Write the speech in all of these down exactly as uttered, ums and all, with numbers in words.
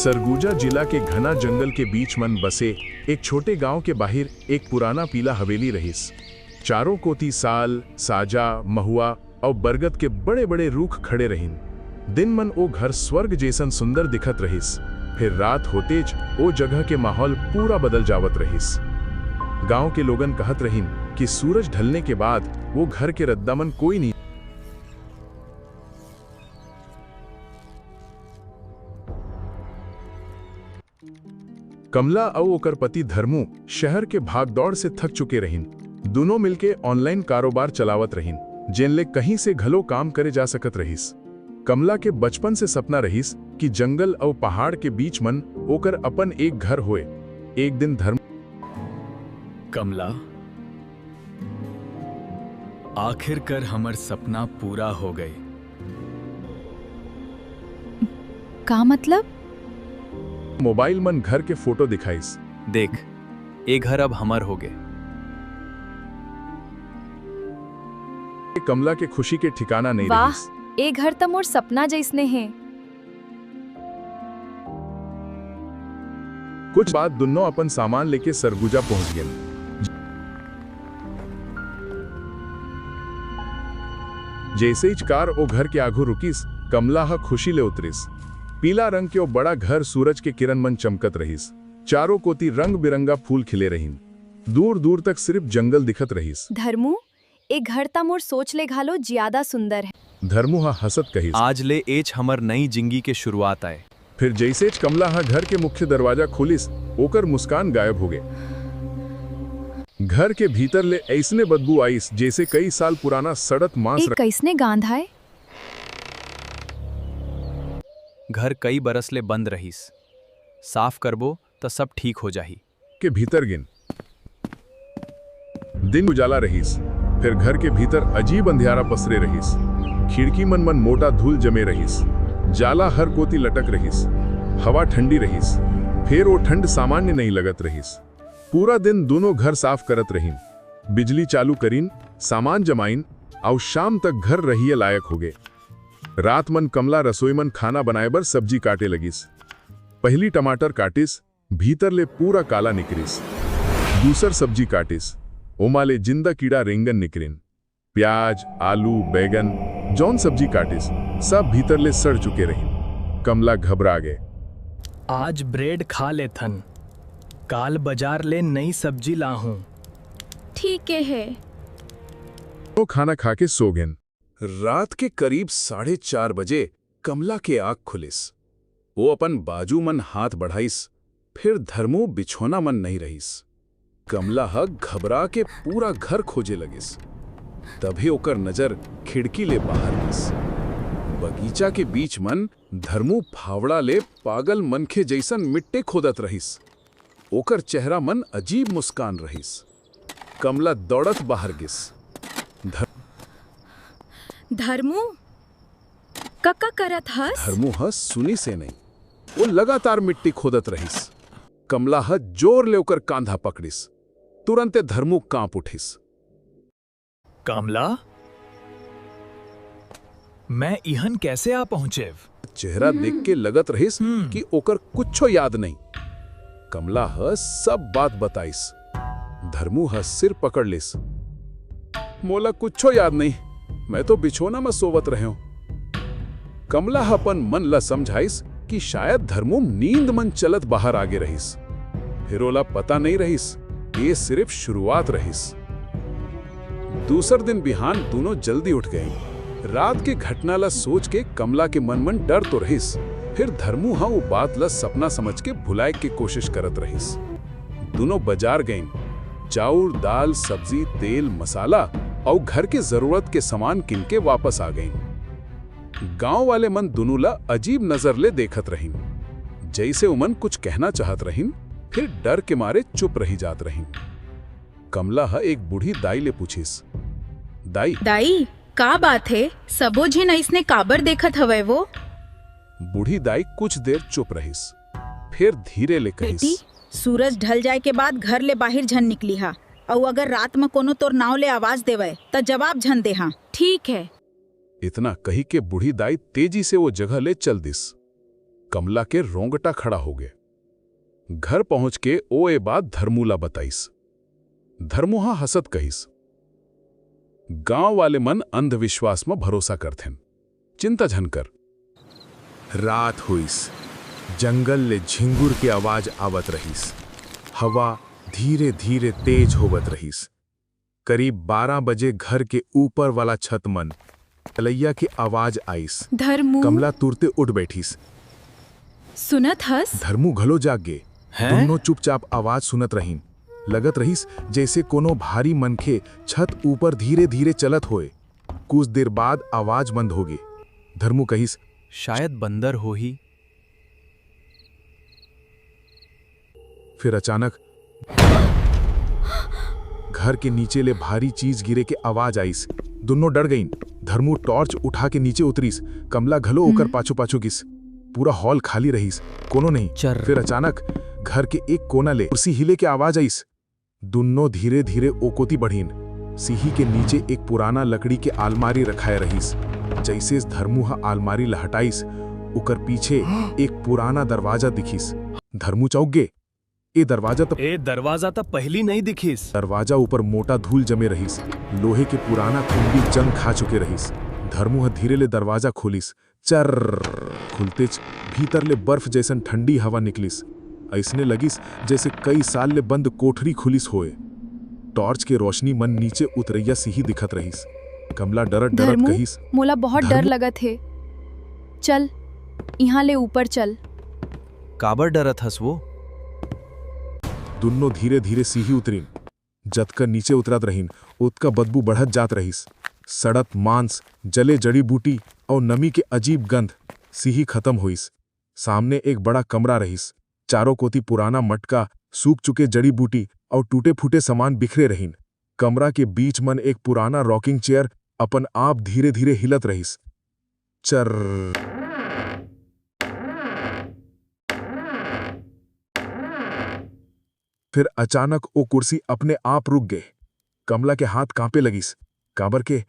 सरगुजा जिला के घना जंगल के बीच मन बसे एक छोटे गांव के बाहिर एक पुराना पीला हवेली रहिस। चारों कोती साल, साजा, महुआ अउ बरगद के बड़े-बड़े रूख खड़े रहिन। दिन मन ओ घर स्वर्ग जैसन सुंदर दिखत रहिस, फिर रात होतेच ओ जगह के माहौल पूरा बदल जावत रहिस। गांव के लोगन कहत रहिन कि सूरज ढलने के बाद वो घर के रद्दा मन कोई नहीं। कमला अउ ओकर पति धर्मू शहर के भागदौड़ से थक चुके रहिन। दुनों मिलके ऑनलाइन कारोबार चलावत रहिन, जेन ले कहीं से घलो काम करे जा सकत रहिस। कमला के बचपन से सपना रहिस कि जंगल अउ पहाड़ के बीच मन ओकर अपन एक घर होए। एक दिन धर्म कमला, आखिरकार हमर सपना पूरा हो गए। का मतलब? मोबाइल मन घर के फोटो दिखाइस। देख, ए घर अब हमर हो गे। कमला के खुशी के ठिकाना नहीं वाह, रहिस। ए घर त मोर सपना जैसने हे। कुछ बाद दुन्नो अपन सामान लेके सरगुजा पहुंच गेन। जैसे ही कार ओ घर के आघू रुकिस, कमला ह खुशी ले उतरिस। पीला रंग के ओ बड़ा घर सूरज के किरण मन चमकत रहिस। चारों कोती रंग बिरंगा फूल खिले रहिन। दूर दूर तक सिर्फ जंगल दिखत रहिस। धर्मू, ए घर त मोर सोच ले घालो जियादा सुंदर हे। धर्मू ह हंसत कहिस। आज ले एच हमर नई जिंदगी के शुरुआत आय। फिर जैसेच कमला ह घर के मुख्य दरवाजा खोलिस, ओकर मुस्कान गायब हो गे। घर के भीतर ले ऐसने बदबू आइस, जैसे कई साल पुराना सड़त मांस ए रख- कैसने गांध आय? घर कई बरस ले बंद रहिस। साफ करबो, त सब ठीक हो जाही। के भीतर गेन। दिन उजाला रहिस, फिर घर के भीतर अजीब अंधियारा पसरे रहिस। खिड़की मन मन मोटा धूल जमे रहिस। जाला हर कोती लटक रहिस। हवा ठंडी रहिस, फेर ओ ठंड सामान्य नहीं लगत रहिस। पूरा दिन दुनों घर साफ करत रहिन, बिजली चालू करिन, सामान जमाइन, अउ शाम तक घर रहिए लायक होगे। रात मन कमला रसोई मन खाना बनाए बर सब्जी काटे लगिस। पहली टमाटर काटिस, भीतर ले पूरा काला निकरिस। दूसर सब्जी काटिस, ओमा ले जिंदा कीड़ा रेंगन निकरिन। प्याज, आलू, बैगन, जौन सब्जी काटिस, सब भीतर ले सड़ चुके रहिन। कमला घबरा गे। आज ब्रेड खा लेथन, काल बाजार ले नई सब्जी लाहूं। ठीक हे। वो खाना खा के सो गेन। रात के करीब साढ़े चार बजे कमला के आंख खुलिस। वो अपन बाजू मन हाथ बढ़ाइस, फिर धर्मू बिछौना मन नहीं रहिस। कमला ह घबरा के पूरा घर खोजे लगिस। तभी ओकर नजर खिड़की ले बाहर गिस। बगीचा के बीच मन धर्मू फावड़ा ले पागल मनखे जैसन मिट्टी खोदत रहिस। ओकर चेहरा मन अजीब मुस्कान रहिस। कमला दौड़त बाहर गिस। धर- धर्मू, कका करत हस? धर्मू ह सुनिस ए नहीं। वो लगातार मिट्टी खोदत रहिस। कमला ह जोर ले ओकर कांधा पकड़िस। तुरंते धर्मू कांप उठिस। कमला, मैं इहन कैसे आ पहुंचेव? चेहरा देख के लगत रहिस हम्म। कि ओकर कुछो याद नहीं। कमला ह सब बात बताइस। धर्मू ह सिर पकड़ लिस। मोला कुछो याद नहीं, मैं तो बिछोना म सोवत रहेंव। कमला ह अपन मन ल समझाइस कि शायद धर्मू नींद मन चलत बाहर आगे रहिस। फिर ओला पता नहीं रहिस, ये सिर्फ शुरुआत रहिस। दूसर दिन बिहान दोनों जल्दी उठ गए। रात के घटना ला सोच के कमला के मन मन डर तो रहिस, फिर धर्मू ह वो बात ला सपना समझ के भुलाए के कोशिश करत रहिस। दोनों बाजार गइन, चाउर, दाल, सब्जी, तेल, मसाला अउ घर के जरूरत के सामान किन के वापस आ गइन। गांव वाले मन दोनों ला अजीब नजर ले देखत रहिन, जैसे उमन कुछ कहना चाहत रहिन, फिर डर के मारे चुप रही जात रहिन। कमला ह एक बूढ़ी दाई ले पूछिस, "दाई।" दाई, का बात हे? सबो झिन अइसने काबर देखत हवय वो? बूढ़ी दाई कुछ देर चुप रहिस, फिर धीरे ले कहिस, बेटी, सूरज ढल जाए के बाद घर ले बाहिर झन निकली हा, अउ अगर रात म कोनो तोर नाव ले आवाज देवय, त जवाब झन दे हा। ठीक हे। इतना कही के बूढ़ी दाई तेजी से वो जगह ले चल दिस। कमला के रोंगटा खड़ा होगे। घर पहुंच के ओ ए बात धर्मू ला बताइस। धर्मू ह हंसत कहिस, "गांव वाले मन अंधविश्वास म भरोसा करथें, चिंता झन कर।" रात होइस। जंगल ले झिंगुर के आवाज आवत रहिस। हवा धीरे-धीरे तेज होवत रहिस। करीब बारह बजे घर के ऊपर वाला छत मन चलैया के आवाज आइस। धर्मू। कमला तुरते उठ बैठिस। सुनत हस? धर्मू घलो जाग गे। हैं? दुनों चुपचाप आवाज सुनत रहिन। लगत रहिस जैसे कोनो भारी मनखे छत ऊपर धीरे-धीरे चलत होए। कुछ देर बाद आवाज बंद होगे। धर्मू कहिस, "शायद बंदर होही।" फिर अचानक घर के नीचे ले भारी चीज गिरे के आवाज आइस। दुनों डर गइन। धर्मू टॉर्च उठा के नीचे उतरिस। कमला घलो ओकर हम्म। पाछू-पाछू गिस। पूरा हॉल खाली रहिस, कोनो नहीं। चर्र। फिर अचानक घर के एक कोना ले कुर्सी हिले के आवाज आइस। दुन्नो धीरे-धीरे ओ कोती बढ़िन। सीही के नीचे एक पुराना लकड़ी के आलमारी रखाए रहिस। जइसेस धर्मू ह आलमारी ल हटाइस, ओकर पीछे एक पुराना दरवाजा दिखिस। धर्मू चौंक गे। ए दरवाजा त ए दरवाजा त पहिली नइ दिखिस। दरवाजा ऊपर मोटा धूल जमे रहिस। लोहे के पुराना कुंडी जंग खा चुके रहिस। धर्मू ह धीरे ले दरवाजा खोलिस। चर्र। खुलतेच भीतर ले बर्फ जइसन ठंडी हवा निकलिस। अइसने लगिस, जइसे कई साल ले बंद कोठरी खुलिस होए। टॉर्च के रोशनी मन नीचे उतरइया सीही दिखत रहिस। कमला डरत-डरत धर्मू, कहिस, मोला बहुत डर धर्मू। लगत हे। चल, इहाँ ले ऊपर चल। काबर डरत हस वो? दुन्नो धीरे-धीरे सीही उतरिन। जतका नीचे उतरत रहिन, ओतका बदबू बढ़त जात रहिस। सड़त मांस, जले जड़ी-बूटी अउ नमी के अजीब गंध। सीही खतम होइस। सामने एक बड़ा कमरा रहिस। चारों कोती पुराना मटका, सूख चुके जड़ी-बूटी अउ टूटे-फूटे सामान बिखरे रहिन। कमरा के बीच मन एक पुराना रॉकिंग चेयर अपन आप धीरे-धीरे हिलत रहिस। चर्र। फिर अचानक ओ कुर्सी अपने आप रुक गे। कमला के हाथ कांपे लगिस, काबर के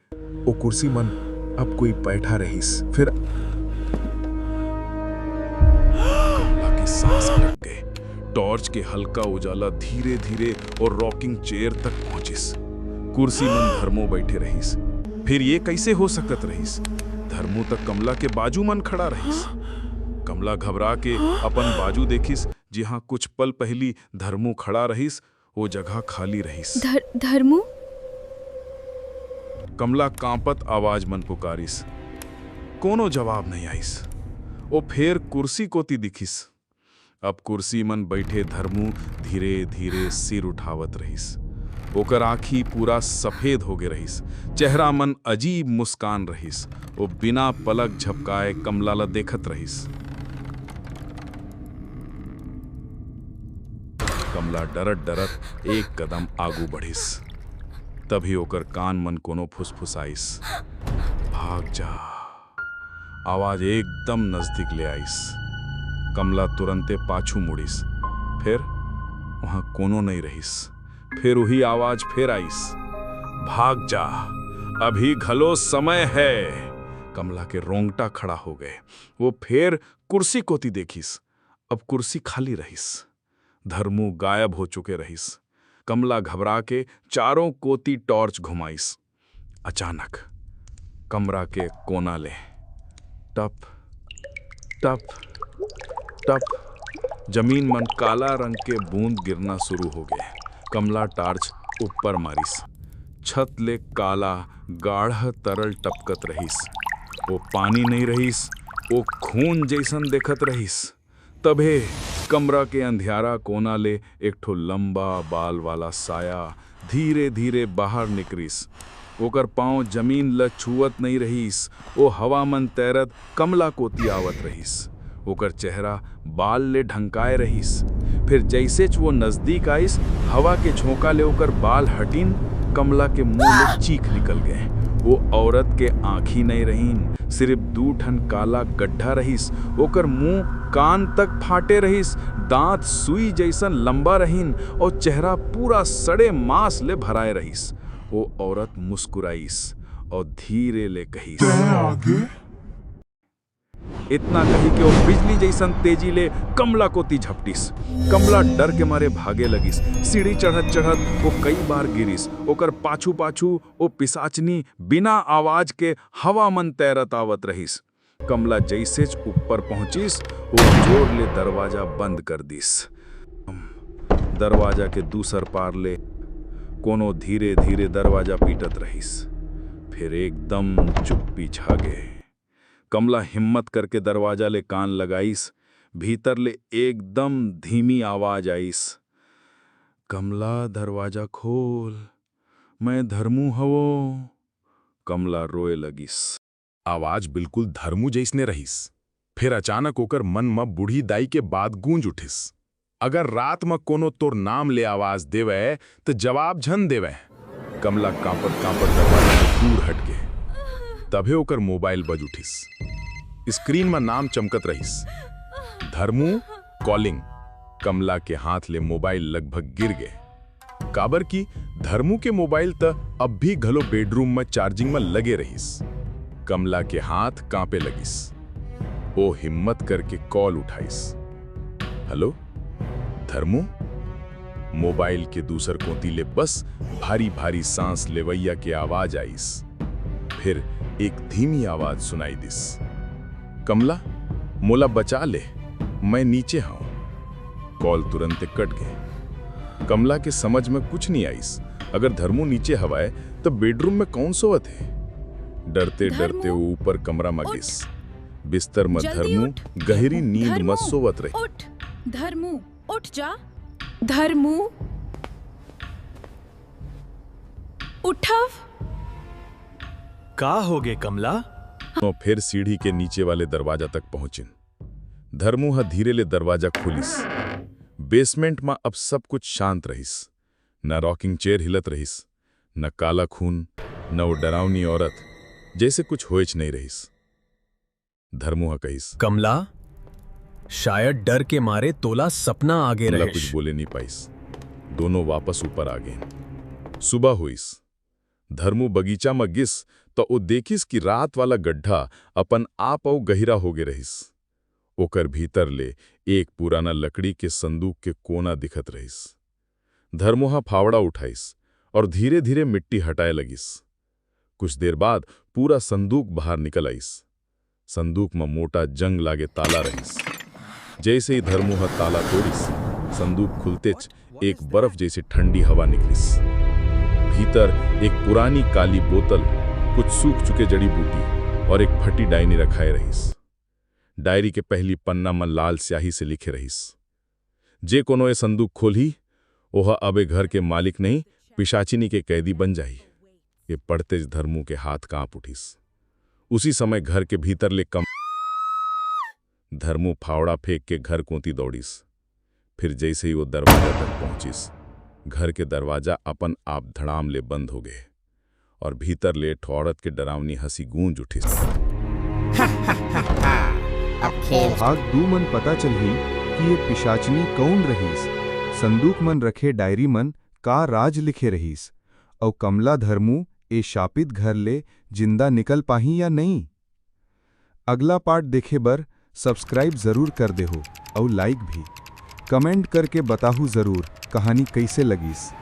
ओ कुर्सी मन अब कोई बैठा रहिस। फिर कमला के सांस अटक गे। टॉर्च के हल्का उजाला धीरे-धीरे ओ रॉकिंग चेयर तक पहुंचिस। कुर्सी मन धर्मो बैठे रहिस। फिर ये कइसे हो सकत रहिस? धर्मो त कमला के बाजू मन खड़ा रहिस। कमला घबरा के अपन बाजू देखिस, जिहां कुछ पल पहिली धर्मू खड़ा रहिस, ओ जगह खाली रहिस। धर-, धर्मू? कमला कांपत आवाज मन पुकारिस। कोनो जवाब नइ आइस। ओ फेर कुर्सी कोती दिखिस। अब कुर्सी मन बइठे धर्मू धीरे-धीरे सिर उठावत रहिस। ओकर आंखी पूरा सफेद होगे रहिस। चेहरा मन अजीब मुस्कान रहिस। ओ बिना पलक झपकाए कमला ल देखत रहिस। कमला डरत-डरत एक कदम आगू बढ़िस। तभी ओकर कान मन कोनो फुसफुसाइस, "भाग जा।" आवाज एकदम नजदीक ले आइस। कमला तुरंते पाछू मुड़िस। फेर वहां कोनो नइ रहिस। फेर उही आवाज फेर आइस, "भाग जा, अभी घलो समय है।" कमला के रोंगटा खड़ा हो गए। वो फेर कुर्सी कोती देखिस। अब कुर्सी खाली रहिस। धर्मू गायब हो चुके रहिस। कमला घबरा के चारों कोती टॉर्च घुमाइस। अचानक कमरा के कोना ले टप, टप, टप जमीन मन काला रंग के बूंद गिरना शुरू हो गए। कमला टॉर्च ऊपर मारिस। छत ले काला गाढ़ तरल टपकत रहिस। वो पानी नइ रहिस, वो खून जइसन देखत रहिस। तभे कमरा के अंधियारा कोना ले एक ठो लंबा बाल वाला साया धीरे-धीरे बाहर निकरिस। ओकर पांव जमीन ल छुअत नइ रहिस, ओ हवा मन तैरत कमला कोती आवत रहिस। ओकर चेहरा बाल ले ढंकाए रहिस। फिर जइसेच वो नजदीक आइस, हवा के झोंका ले ओकर बाल हटिन, कमला के मुंह ले चीख निकल गए। वो औरत के आंखी नइ रहिन, सिर्फ दू ठन काला गड्ढा रहिस। ओकर मुंह कान तक फाटे रहिस, दांत सुई जइसन लंबा रहिन अउ चेहरा पूरा सड़े मांस ले भराए रहिस। वो औरत मुस्कुराइस अउ धीरे ले कहिस, "तैं आगे?" इतना कही के वो बिजली जैसन तेजी ले कमला कोती झपटिस। कमला डर के मारे भागे लगिस। सीढ़ी चढ़त चढ़त वो कई बार गिरिस। ओकर पाछू पाछू वो पिसाचनी बिना आवाज के हवा मन तैरत आवत रहिस। कमला जैसेच ऊपर पहुंचिस, वो जोर ले दरवाजा बंद कर दिस। दरवाजा के दूसर पार ले कोनो धीरे धीरे दरवाजा पीटत रहिस। फिर एकदम चुप्पी छा गे। कमला हिम्मत करके दरवाजा ले कान लगाइस। भीतर ले एकदम धीमी आवाज आइस, "कमला, दरवाजा खोल, मैं धर्मू हवों।" कमला रोए लगिस। आवाज बिल्कुल धर्मू जैसने रहिस। फिर अचानक ओकर मन म बूढ़ी दाई के बात गूंज उठिस, "अगर रात म कोनो तोर नाम ले आवाज देवय, त जवाब झन देवय।" कमला कांपत कांपत दरवाजा ले दूर हट गे। तभे ओकर मोबाइल बज उठिस। स्क्रीन म नाम चमकत रहिस, "धर्मू कॉलिंग।" कमला के हाथ ले मोबाइल लगभग गिर गे, काबर कि धर्मू के मोबाइल त अब भी घलो बेडरूम म चार्जिंग म लगे रहिस। कमला के हाथ कांपे लगिस। ओ हिम्मत करके कॉल उठाइस। "हेलो, धर्मू?" मोबाइल के दूसर कोती ले बस भारी-भारी सांस लेवइया के आवाज आइस। फिर एक धीमी आवाज सुनाई दिस, "कमला, मोला बचा ले, मैं नीचे हंव।" कॉल तुरंते कट गे। कमला के समझ म कुछ नइ आइस। अगर धर्मू नीचे हवय, त बेडरूम म कौन सोवत हे? डरते-डरते धर्मू, वो ऊपर कमरा म उठ। गिस। बिस्तर म जल्दी धर्मू उठ। गहरी नींद म धर्मू, सोवत रहिस। उठ। धर्मू, उठ जा। धर्मू, उठव। का होगे कमला? वो फेर सीढ़ी के नीचे वाले दरवाजा तक पहुंचिन। धर्मू ह धीरे ले दरवाजा खोलिस। बेसमेंट म अब सब कुछ शांत रहिस। न रॉकिंग चेयर हिलत रहिस, न काला खून, न वो डरावनी औरत, जैसे कुछ होएच नइ रहिस। धर्मू ह कहिस। "कमला, शायद डर के मारे तोला सपना आगे कमला रहिस।" कुछ बोले नइ पाइस। दोनों वापस ऊपर आ गेन। सुबह होइस। धर्मू बगीचा म गिस, त ओ देखिस कि रात वाला गड्ढा अपन आप अउ गहिरा होगे रहिस। ओकर भीतर ले एक पुराना लकड़ी के संदूक के कोना दिखत रहिस। धर्मू ह फावड़ा उठाइस और धीरे-धीरे मिट्टी हटाए लगिस। कुछ देर बाद पूरा संदूक बाहर निकल आइस। संदूक म मोटा जंग लागे ताला रहिस। जैसे ही धर्मू ह ताला तोड़िस, संदूक खुलतेच एक बर्फ जैसी ठंडी हवा निकलिस। भीतर एक पुरानी काली बोतल, कुछ सूख चुके जड़ी बूटी और एक फटी डायरी रखाए रहिस। डायरी के पहली पन्ना म लाल स्याही से लिखे रहिस, "जे कोनो ए संदूक खोलही, ओह अब ए घर के मालिक नहीं, पिशाचिनी के कैदी बन जाही।" ये पढ़तेच धर्मू के हाथ कांप उठिस। उसी समय घर के भीतर ले कम-, धर्मू फावड़ा फेंक के घर कोती दौड़िस। फिर जैसे ही वो दरवाजा तक पहुंचिस, घर के दरवाजा अपन आप धड़ाम ले बंद हो गए और भीतर ले ठो औरत के डरावनी हंसी गूंज उठिस। अब खेल। आज तुमन पता चलही कि ये पिशाचिनी कौन रहीस, संदूक मन रखे डायरी मन का राज लिखे रहीस, अउ कमला धर्मू ए शापित घर ले जिंदा निकल पाही या नहीं। अगला पार्ट देखे बर सब्सक्राइब जरूर कर देहू अउ लाइक भी। कमेंट करके बताहू जरूर कहानी कैसे लगिस।